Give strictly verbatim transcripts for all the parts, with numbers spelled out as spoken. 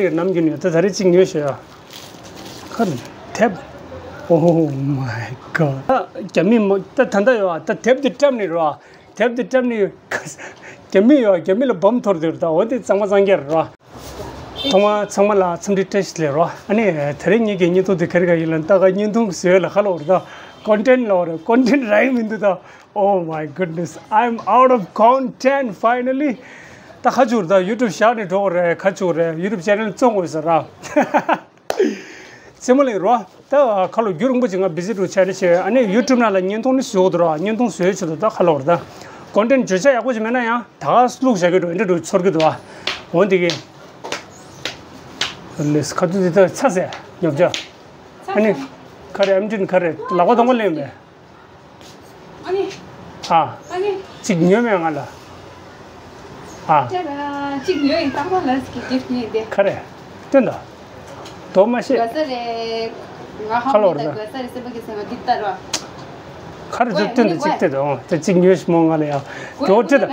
ནམ་རྒྱུན་ཡོད་ད། ད་རེས་གཅིག་ཉོས་ཤོག་ཡ། ཁ་དེབ། Oh my god. ད་རྒྱ་མི་མ་ད་ད་ལྟ་ཡོད་ཨ། ད་དེབ་དེ་བཀྲམ་ནས་རོ། དེབ་དེ་བཀྲམ་ནས། རྒྱ་མི་ཡོད་ཨ། རྒྱ་མི་ལ་བམ་འཐོར་དུས་རེད་ད། འོ་དེ་གཙང་མ་གཙང་རྐྱང་རེད་རོ། ཐོག་མར་ཚང་མ་ལ་འཚམས་འདྲི་བཀྲ་ཤིས་བདེ་ལེགས་རོ། ཨ་ནི་དེ་རིང་ངེད་ཀྱི་བརྙན་ཐུང་དེ་ག་རེ་ག་ཡིན་ལ། ད་ག་བརྙན་ཐུང་བཟོས་ལ་ཁ་ལོ་རེད་ད། Content ལོ་རེད། Content རག་གི་མི་འདུག་ད། Oh my goodness, I'm out of content finally. ད་ཁ་བཅུག་རེད་ད། YouTube བཞག་ནས་འགྲོ་གི་རེད། ཁ་བཅུག་རེད། YouTube channel བཙོང་དགོས་ཟེར་ར། རྩེད་མོ་ལེན་རོ། ད་ཁ་ལོ་རྒྱུན་རིང་པོ་ཅིག་ང་བི་ཟི་ཊི་རུ་ཆ་ནས་བྱས། ཨ་ནི་YouTube ནང་ལ་བརྙན་ཐུང་ནི་བཟོ་གི་འདུག་ར། བརྙན་ཐུང་བཟོས་ཆེད་དུ་ད་ཁ་ལོ་རེད་ད། Content བརྗོད་བྱ་ཡག་པོ་ཅིག་མེད་ན་ཡང་ད་ག་བླུགས་བཞག་གི་འགྲོ། འདྲ་འགྲོ་ཚོར་གི་འདུག་ཨ། འོན་ཏེ་གི་ལེས་ཁ་ཐུག་དེ་ད་ཚ་ཟེར་ཉོབ་ཅག་ཨ་ནི་ཁ་རེ་ཨམ་ཏིན་ཁ་རེ་ལག་པ་དང་པོ་ལེན་པས། ཨ་ནི། ཨ། ཨ་ནི། གཅིག་ཉོས་མེད་ང་ལ། ཨ། ཅེ་ར་གཅིག་ཉོས་ཡིན། རྟག་པར་ལ་སི་ཀི་གིཕ་ཊི་ཉོས་ཏེ། ཁ་རེ། སྟོན་ད། དོ་མ་ཤེས། དགའ་ས་རེད། ང་ཧ་ཁ་ལོ་མི་ད་རེད། དགའ་ས་རེད་སེམས་པ་གི་སེམས་པ་འདི་ལྟར་བ། ཁ་རེ་ཚོ་སྟོན་ད་གཅིག་སྟེ་དོ་དེ་གཅིག་ཉོས་ཤི་མོ་ང་ལ་ཡ། དོ་ཁྲི་ད།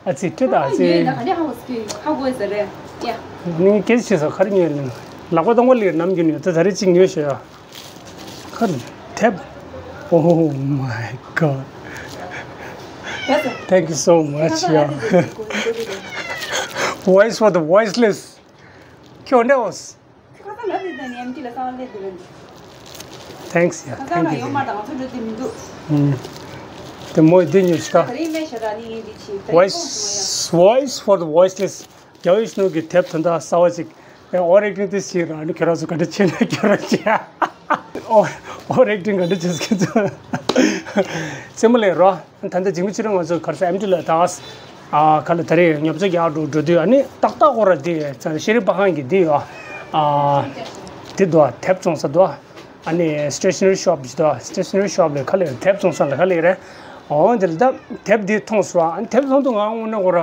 ཨ་ཙི་ཁྲི་ད་ཨ་ཙི། ཉོས་ཡིན་ད་ག་ནས་ཧ་གོ་ཟེར་གི་ཧ་གོ་ཟེར་རེད་ཡ། ནི་སྐད་ཆ་བཤད་ས་ག་རེ་ཉོས་ཡིན། ལག་པ་དང་པོ་ལེགས་ནམ་རྒྱུན་ཡོད་ད། ད་རེས་གཅིག་ཉོས་ཤི་ཡ། ཁ་དེབ། Oh my god. Thank you so much. Yeah. Voice for the voiceless. ཁྱོད་འདྲ་བོ། Thanks. Yeah. Thank you. ཨུམ། དེ་མོ་དེ་ཉོས་ཤི་ད། Voice, voice for the voiceless. རྒྱལ་བའི་ཤིང་ནོར་གྱི་དེབ་དོན་དག་གསར་བ་ཅིག་ཨེ། ཨོ་རེག་ཊིང་དེ་ཞིག་རང་ནི་ཁྱོད་རང་ཚོ་ག་འདྲ་བྱེད་ན་ཁྱོད་རང་བྱེད། ཨོ་ཨོ་རེག་ཊིང་ག་འདྲ་བྱེད་ཀྱི་ཚོ། རྩེད་མོ་ལེན་རོ། ད་ལྟ་འཇིགས་མེད་ཆོས་སྒྲོན་ང་ཚོ་གར་ས་ཨེམ་ཊི་ལ་ད་ཨ་ཁ་ལ་ད་རེས་ཉོ་ཆ་རྒྱག་འགྲོ་འགྲོ་དུས། ཨ་ནི་ཏག་ཏག་ཁོ་ར་དེ་ཤེ་རི་པ་ཧང་གི་དེ་ཡོད་ཨ། དེ་འདུག་ཨ། དེབ་བཙོང་ས་འདུག་ཨ། ཨ་ནི་སི་ཊེ་ཤ་ན་རི་ཤོབ་ཅིག་འདུག་ཨ། སི་ཊེ་ཤ་ན་རི་ཤོབ་ལ་ཁ་ལ་དེབ་བཙོང་ས་ལ་ཁ་ལ་རེད། འོ་དེ་ལ་ད་དེབ་དེ་མཐོང་སོང་ཨ། ཨ་ནི་དེབ་མཐོང་དུས་ང་དངོས་གནས་ཁོ་ར།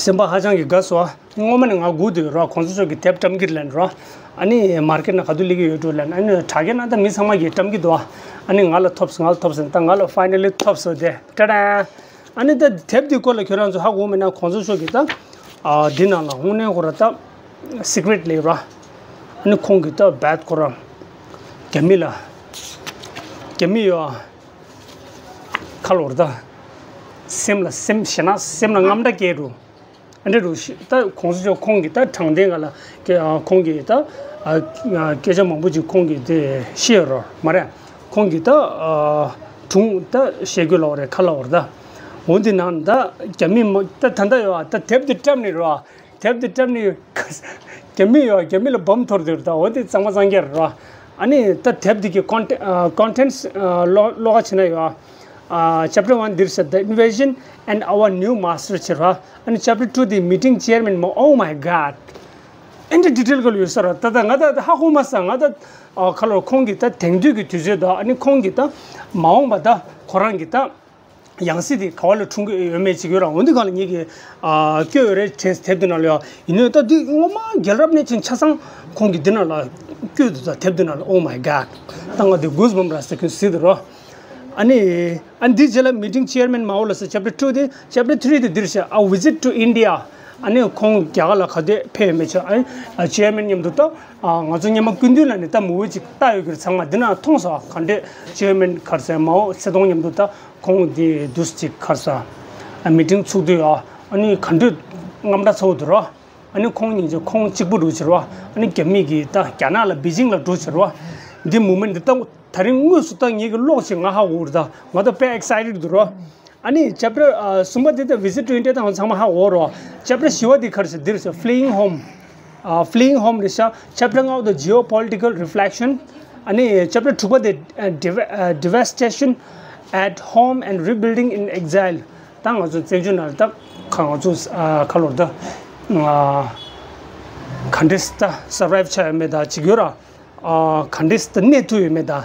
སེམས་པ་ཧ་ཅང་གི་དགའ་སོང་། སྔོན་མ་ནས་ང་སྒུག་བསྡད་ཡོད་ར། གོང་ས་མཆོག་གི་དེབ་བཀྲམ་གྱི་ལན་ར། ཨ་ནི་མར་ཀེཊ་ནང་ག་དུས་སླེབས་ཀྱི་ཡོད་འགྲོ་ལན། ཨ་ནི་དྲ་རྒྱ་ནང་ད་མི་ཚང་མ་གིས་བཀྲམ་གྱི་འདུག་ཨ། ཨ་ནི་ང་ལ་ཐོབ་སོང་། ང་ལ་ཐོབ་སོང་། ད་ང་ལ་ཕའི་ན་ལི་ཐོབ་སོང་དེ། ཏྲ་ཏྲ། ཨ་ནི་ད་དེབ་འདི་སྐོར་ལ་ཁྱོད་རང་ཚོ་ཧ་གོ་མེད་ན། གོང་ས་མཆོག་གི་ད་ཨ་འདི་ནང་ལ་དངོས་གནས་ཁོ་ར་ད་སི་ཀི་རེཊ་ལེབ་ར། ཨ་ནི་ཁོང་གི་ད་བད་ཁོ་ར་རྒྱ་མི་ལ་རྒྱ་མི་ཡོད་ཨ། ཁ་ལོ་ར་ད། སེམས་ལ་སེམས་ཞེ་ན་སེམས་ལ་རྔམ་སྐྲག་སྐྱེས་འགྲོ། ཨ་འདྲ་འགྲོ་ཤི་ད་གོང་ས་མཆོག་ཁོང་གིས་ད་དྲང་བདེན་ག་ལ་སྐད་ཁོང་གིས་ད་ཨ་སྐད་ཆ་མང་པོ་ཅིག་ཁོང་གིས་དེ་བཤད་རོགས་མ་རེད། ཁོང་གིས་ད་ཨ་དྲུང་ད་བཤད་རྒྱུ་ལ་བ་རེད། ཁ་ལ་བ་རེད་ད། འོ་འདི་ནང་ད་རྒྱ་མི་མ་ད་ད་ད་ཡོད་ཨ། ད་དེབ་དེ་བཀྲམ་ནས་རོ། དེབ་དེ་བཀྲམ་ནས། རྒྱ་མི་ཡོད། རྒྱ་མི་ལ་བོམ་འཐོར་དུས་རེད་ད། འོ་དེ་གཙང་མ་གཙང་རྐྱང་རེད་ར། ཨ་ནི་ད་དེབ་དེ་གི་ཀོན་ཊེན་ཊི་ཀོན་ཊེན་ཊི་ཀློག་ཀློག་ག་བྱེད་ན་ཡོད། ཨ་ཅེབ་ཊར་ཝན་འདིར་ཟེར། The Invasion and Our New Master བྱེད་ར། ཨ་ནི་ཅེབ་ཊར་ཊུ་དེ་མི་ཊིང་ཅེར་མེན་མོ། Oh my god. ཨེ་འདྲ་ཌི་ཊེལ་ག་ལ་ཡོད་ས་ར། ད་ད་ང་ད་ཧ་གོ་མ་སོང་། ང་ད་ཁ་ལོ་ཁོང་གི་ད་དེང་དུས་ཀྱི་དུས་ཚོད་ད། ཨ་ནི་ཁོང་གི་ད་མ་འོངས་པ་ད་ཁོ་རང་གི་ད་ཡང་སྲིད་དེ་ག་བ་ལ་འཁྲུངས་ཀྱི་ཡོད་མེད་ཅིག་ཡོད་ར། འོ་འདི་གང་ལ་ངེད་ཀྱིས་ཨ་བསྐྱོད་ཡོད་རེད་དྲན། དེབ་འདི་ནང་ལ་ཡོད། ཡིན་ནའི་ད་འདི་སྔོན་མ་རྒྱལ་རབས་ནས་ཅིག་ཆ་ཚང་ཁོང་གིས་འདི་ནང་ལ་བསྐྱོད་འདུག་ད་དེབ་འདི་ནང་ལ། Oh my god. ད་ང་འདི་གུས་བམ་ར་ཟེར་ཁུན་ཟིག་འདུག་རོ། ཨ་ནི་ཨ་འདི་རྗེས་ལ་མི་ཊིང་ཅེར་མེན་མའོ་ལ་ཟེར། ཅེབ་ཊར་ཊུ་དེ། ཅེབ་ཊར་ཐི་རི་དེ་འདིར་བཤད། A Visit to India. ཨ་ནི་ཁོང་རྒྱ་གར་ལ་ག་དུས་ཕེབས་ཡོད་མེད་ཆ། ཨ་ནི་ཅེར་མེན་མཉམ་དུ་ད་ང་ཚོ་སྔོན་མ་སྐུ་མདུན་ལ་ནི་ད་མུ་བི་ཅིག་ལྟ་ཡོད་ཀྱི་རེད། ཚང་མ་འདི་ནང་མཐོང་སོང་། ག་འདྲས་ཅེར་མེན་ག་རེ་ཟེར་མའོ་ཙེ་ཏུང་མཉམ་དུ་ད། ཁོང་དེ་དུས་ཅིག་ག་རེ་ཟེར། ཨ་མི་ཊིང་ཚུགས་དུས་ཨ། ཨ་ནི་ག་འདྲ་རྔམ་སྐྲག་ཚ་པོ་འདུག་ར། ཨ་ནི་ཁོང་གཉིས་ཀྱི་ཁོང་གཅིག་པུ་འགྲོ་ཕྱིར་བ། ཨ་ནི་རྒྱ་མི་གིས་ད་རྒྱ་ནག་ལ་པེ་ཅིང་ལ་འགྲོ་ཕྱིར་བ། འདི་མུ་མེན་འདི་ད་ད་རིང་དངོས་སུ་ད་ངེད་ཀྱི་ཀློག་ཅིག་ང་ཧ་གོ་རེད་ད། ང་ད་དཔེ་ཨེག་སའི་ཊེཌ་འདུག་ར། ཨ་ནི་ཅེབ་ཊར་ཨ་གསུམ་པ་དེ་ད་Visit to India དང་ཚང་མ་ཧ་གོ་རོ། ཅེབ་ཊར་བཞི་པ་དེ་ག་རེ་ཟེར་འདིར་ཟེར། Fleeing Home. ཨ་Fleeing Home རེད་ཤག་ཅེབ་ཊར་ལྔ་པ་དེ་Geopolitical Reflection. ཨ་ནི་ཅེབ་ཊར་དྲུག་པ་དེ་ཨ་Deva- ཨ་Devastation at Home and Rebuilding in Exile. ད་ང་ཚོ་བཙན་བྱོལ་ནང་ལ་ད་ཁ་ང་ཚོ་ཨ་ཁ་ལོར་ད་ཨ་ག་འདྲས་ད་སར་བའིབ་བྱས་ཡོད་མེད་ད་ཅིག་ཡོད་ར། ཨ་ག་འདྲས་ད་གནས་ཐུབ་ཡོད་མེད་ད།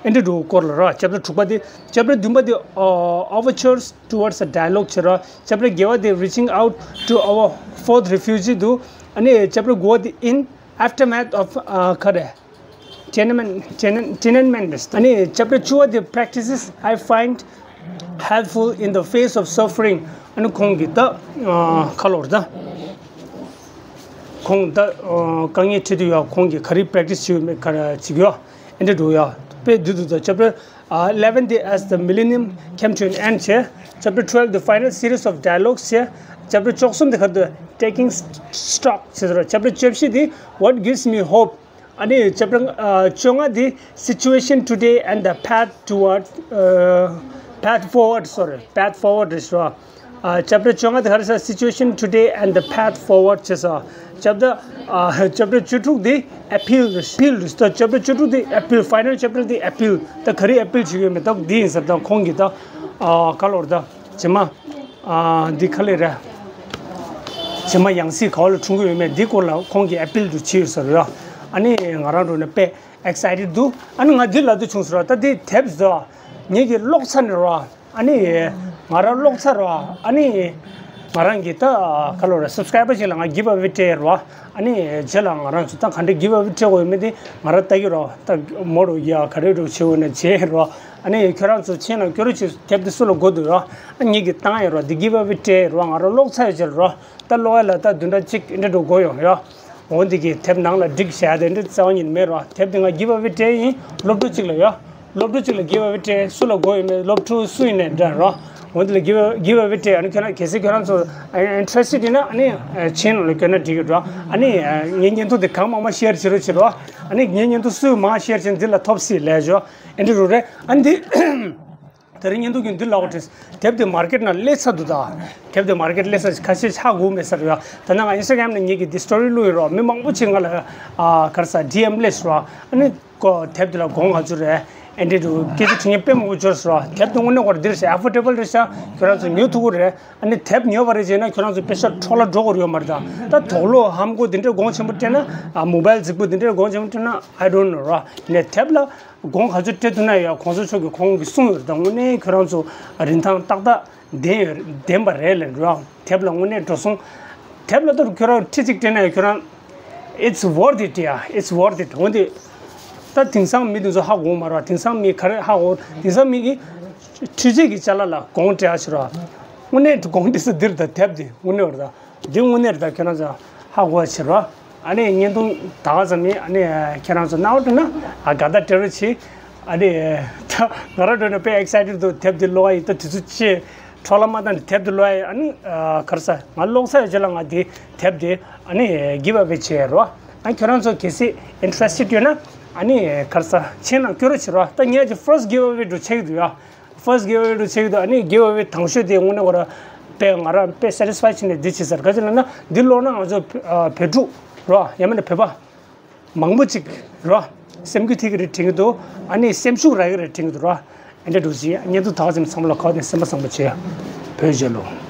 ཨེ་འདྲ་འགྲོ་སྐོར་ལ་ར། ཅེབ་ཊར་དྲུག་པ་དེ། ཅེབ་ཊར་བདུན་པ་དེ་ཨ་Overtures Towards a Dialogue བྱེད་ར། ཅེབ་ཊར་བརྒྱད་པ་དེ་Reaching Out to Our Fourth Refugee འདུག་ཨ་ནི་ཅེབ་ཊར་དགུ་པ་དེ་In Aftermath of ཨ་ག་རེ། Tenanmen- Tenen- Tenanment རེད། ཨ་ནི་ཅེབ་ཊར་བཅུ་པ་དེ་Practices I Find Helpful in the Face of Suffering. ཨ་ནི་ཁོང་གིས་ད་ཨ་ཁ་ལོར་ད་ ཁོང་ད་དཀའ་ངལ་འཕྲད་དུས་ཡ་ཁོང་གིས་ག་རེ་པྲེག་ཊི་སི་བྱེད་ཡོད་མེད་ག་རེ་བྱེད་ཀྱི་ཡོད། ཨེ་འདྲ་འདུག་ཡ། དཔེ་བསྡུས་འདུག་ད་ཅེབ་ཊར་eleven day as the millennium came to an end བྱས། Chapter twelve, the final series of dialogues བྱས། ཅེབ་ཊར་བཅུ་གསུམ་དེ་ཁ་ཐུག་taking stock བྱས་ཟེར། ཅེབ་ཊར་བཅུ་བཞི་དེ་what gives me hope ཨ་ནི་ཅེབ་ཊར་བཅོ་ལྔ་དེ་situation today and the path toward path forward, sorry, path forward རེད་ཤག་ཅེབ་ཊར་བཅོ་ལྔ་དེ་ག་རེ་ཟེར། situation today and the path forward བྱས་སོ། ཅེབ་ཊར་ཅེབ་ཊར་བཅུ་དྲུག་དེ་appeal རེད། appeal རེད། ད་ཅེབ་ཊར་བཅུ་དྲུག་དེ་appeal, final chapter དེ་appeal ད་ག་རེ་appeal བྱེད་ཀྱི་ཡོད་མེད་ད་འདི་ཡིན་ཟེར། ད་ཁོང་གིས་ད་ག་ལོར་ད་རྗེས་མ་འདི་ག་ལེ་རེད། རྗེས་མ་ཡང་སྲིད་ག་བ་ལ་འཁྲུངས་ཀྱི་ཡོད་མེད་འདི་སྐོར་ལ་ཁོང་གིས་appeal དུ་བྱས་ཡོད་ཟེར་ཡ། ཨ་ནི་ང་རང་འགྲོ་ནས་དཔེ་excited འདུག་ཨ་ནི་ང་འདི་ལབ་འདོད་བྱུང་ཟེར་བ། ད་འདི་དེབ་ཟེར་བ་ངེད་ཀྱིས་ཀློག་ཚར་ནས་རོ། ཨ་ནི་ང་རང་ཀློག་ཚར་རོ། ཨ་ནི་ང་རང་གི་ད་ག་ལོ་རེད། subscriber ཅིག་ལ་ང་give away སྤྲད་ཡོད་རོ། ཨ་ནི་རྗེས་ལ་ང་རང་ཚོ་ད་ག་འདྲ་give away སྤྲད་དགོས་ཡོད་མེད་དེ་ང་རང་ལྟ་གི་རོ། ད་མོ་རུ་ཡ་ག་རེ་རུ་བྱེད་འོ་ན་བྱེད་རོ། ཨ་ནི་ཁྱོད་རང་ཚོ་མཁྱེན་ན་སྐྱོ་རུ་ཆེ་དེབ་དེ་སུ་ལ་དགོས་འདུག་རོ། ཨ་ངེད་ཀྱིས་བཏང་ཡོད་རོ། འདི་give away སྤྲད་ཡོད་རོ། ང་རང་ཀློག་ཚར་ཡོད་ཅེར་རོ། ད་ཀློག་ཡ་ལ་ད་བདུན་ཕྲག་གཅིག་འདྲ་འགྲོ་དགོས་ཡོང་ཡོ། འོ་འདི་གི་དེབ་ནང་ལ་བསྒྲིགས་བཞག་དེ་འདྲ་རྩ་བ་ཉིད་མེད་རོ། དེབ་དེ་ང་give away སྤྲད་ཡིན། སློབ་ཕྲུག་གཅིག་ལ་ཡོ། སློབ་ཕྲུག་གཅིག་ལ་give away སྤྲད། སུ་ལ་དགོས་ཡོད་མེད་སློབ་ཕྲུག་སུ་ཡིན་ནའི་འདྲ་རོ། འོ་འདི་ལ་give away give away སྤྲད། ཨ་ནི་ཁྱོད་རང་གལ་སྲིད་ཁྱོད་རང་ཚོ་interested ཡིན་ན་ཨ་ནི་channel ལ་བསྐྱོད་ན་འགྲིག་གི་འགྲོ། ཨ་ནི་ངའི་བརྙན་ཐུང་དེ་གང་མང་མང་share བྱེད་རོགས་བྱེད་རོགས། ཨ་ནི་ངའི་བརྙན་ཐུང་སུས་མང་share བྱེད་འདི་ལ་ཐོབ་སྲིད་ལས་ཞོ། ཨེ་འདྲ་རུ་རེད། ཨ་ནི་འདི། དེ་རིང་བརྙན་ཐུང་གི་འདི་ལབ་དགོས་དྲན། དེབ་དེ་མར་ཀེཊ་ནང་སླེབས་ཚར་འདུག་ད། དེབ་དེ་མར་ཀེཊ་སླེབས་ཚར། ཁ་ཤས་ཆག་དགོས་མེད་ས་རེད་ཡ། ད་ནང་ང་ཨིན་སི་ཊ་གྷ་རམ་ནང་ངེད་ཀྱི་འདི་སི་ཊོ་རི་བླུགས་ཡོད་རོགས། མི་མང་པོ་ཅིག་ང་ལ་ཨ་ག་རེ་ཟ་ཌི་ཨེམ་སླེབས་སོང་རོགས། ཨ་ནི་ཀོ་དེབ་དེ་ལ་གོང་ག་ཚོད་རེད། ཨེ་འདྲ་འདུག་སྐད་ཆ་དྲི་མཁན་དཔེ་མང་པོ་འབྱོར་སོང་རོགས། དེབ་དེ་དངོས་གནས་ཁོ་རང་འདི་རེད་ཟེར། ཨ་ཕོར་ཌེ་བལ་རེད་ཤག་ཁྱོད་རང་ཚོ་ཉོ་ཐུབ་ཀྱི་རེད། ཨ་ནི་དེབ་ཉོས་པ་རེད་ཅེ་ན་ཁྱོད་རང་ཚོ་པེ་ཤ་འཕྲོ་བརླག་འགྲོ་དགོས་ཡོད་མ་རེད་ད། ད་དུག་ལོག་ཧམ་གོ་འདི་འདྲའི་གོང་ཆེན་པོ་སྤྲད་ན། ཨ་མོ་བལ་རྫིག་པོ་འདི་འདྲའི་གོང་ཆེན་པོ་སྤྲད་ན། I don't know རོགས། ནས་དེབ་ལ་གོང་ག་ཚོད་སྤྲད་ཐུབ་ན་ཡང་གོང་ས་མཆོག་གིས་ཁོང་གིས་གསུངས་ཡོད་རེད་ད། དངོས་གནས་ཁྱོད་རང་ཚོ་རིན་ཐང་ཏག་ཏག་ལྡན་ཡོད་ལྡན་པ་རེད་ལབ་རོགས། དེབ་ལ་དངོས་གནས་འགྲོ་སོང་། དེབ་ལ་ད་ཁྱོད་རང་ཁྲི་གཅིག་སྤྲད་ན་ཡང་ཁྱོད་རང་it's worth it ཡ། It's worth it འོན་ཏེ། ད་དེང་སང་མི་དེ་ཚོ་ཧ་གོ་མ་རེད་བ། དེང་སང་མི་ག་རེ་ཧ་གོ། དེང་སང་མི་གིས་ཁྲི་གཅིག་གི་ཅ་ལག་ལ་གོང་སྤྲད་ཨ་ཤི་རོགས། དངོས་གནས་གོང་སྤྲད་ས་འདིར་ད་དེབ་དེ་དངོས་གནས་རེད་ད། འདི་དངོས་གནས་རེད་ད། ཁྱོད་རང་ཚོ་ཧ་གོ་བ་བྱེད་རོགས། ཨ་ནི་བརྙན་ཐུང་ད་ག་ཙམ་ཡིན། ཨ་ནི་ཁྱེད་རང་ཚོ་རྣ་བ་འགྲོ་ན་ཨ་དགའ་ད་སྤྲད་རོགས་གྱིས། ཨ་ནི་ད་ང་རང་འགྲོ་ན་དཔེ་ཨེག་སའི་ཊེཌ་འདུག་དེབ་འདི་ཀློག་ཡ་ཡིན། ད་དུས་ཚོད་ཆེ་འཕྲོ་བརླག་མ་བཏང་ནས་དེབ་འདི་ཀློག་ཡ་ཡིན། ཨ་ནི་ག་རེ་ཟ་ང་ཀློག་ཚར་ཡོད་ཅེ་ལ་ང་འདི་དེབ་འདི་ཨ་ནི་གིབ་ཨ་ཝེ་བྱེད་རོགས། ཨ་ཁྱོད་རང་ཚོ་གལ་སྲིད་ཨིན་ཊི་རེ་སི་ཊེཌ་ཡོད་ན་ཨ་ནི་ག་རེ་ཟ་མཁྱེན་ན་སྐྱོར་རོགས་བྱེད་རོགས། ད་ངས་ཀྱི་ཕར་སི་ཊི་གིབ་ཨ་ཝེ་འགྲོ་ཆེ་གི་འདུག་ཡ། ཕར་སི་ཊི་གིབ་ཨ་ཝེ་རུ་ཆེ་གི་འདུག་ཨ་ནི་གིབ་ཨ་ཝེ་དང་ཤོས་དེ་དངོས་གནས་ཁོ་ར་དཔེ་ང་རང་དཔེ་སེ་ཊིས་ཕའི་བྱས་ནས་འདི་བྱེད་ཚར། ག་ཅི་ལབ་ན་འདི་ཀློག་ན་ང་ཚོ་བོད་ཕྲུག་རོ་ཡང་མིན་ན་བོད་པ་མང་པོ་ཅིག་རོ་སེམས་འགུལ་ཐེབས་ཀྱི་རེད་དྲན་གྱི་འདུག་ཨ་ནི་སེམས་ཤུགས་རག་གི་རེད་དྲན་གྱི་འདུག་རོ། ཨེ་འདྲ་འདུག་ཅིག་བརྙན་ཐུང་ད་ག་ཙམ་ཚང་མ་ལ་གོ་བདེ་སེམས་པ་བཟང་པོ་བྱོས། བོད་རྒྱལ་ལོ།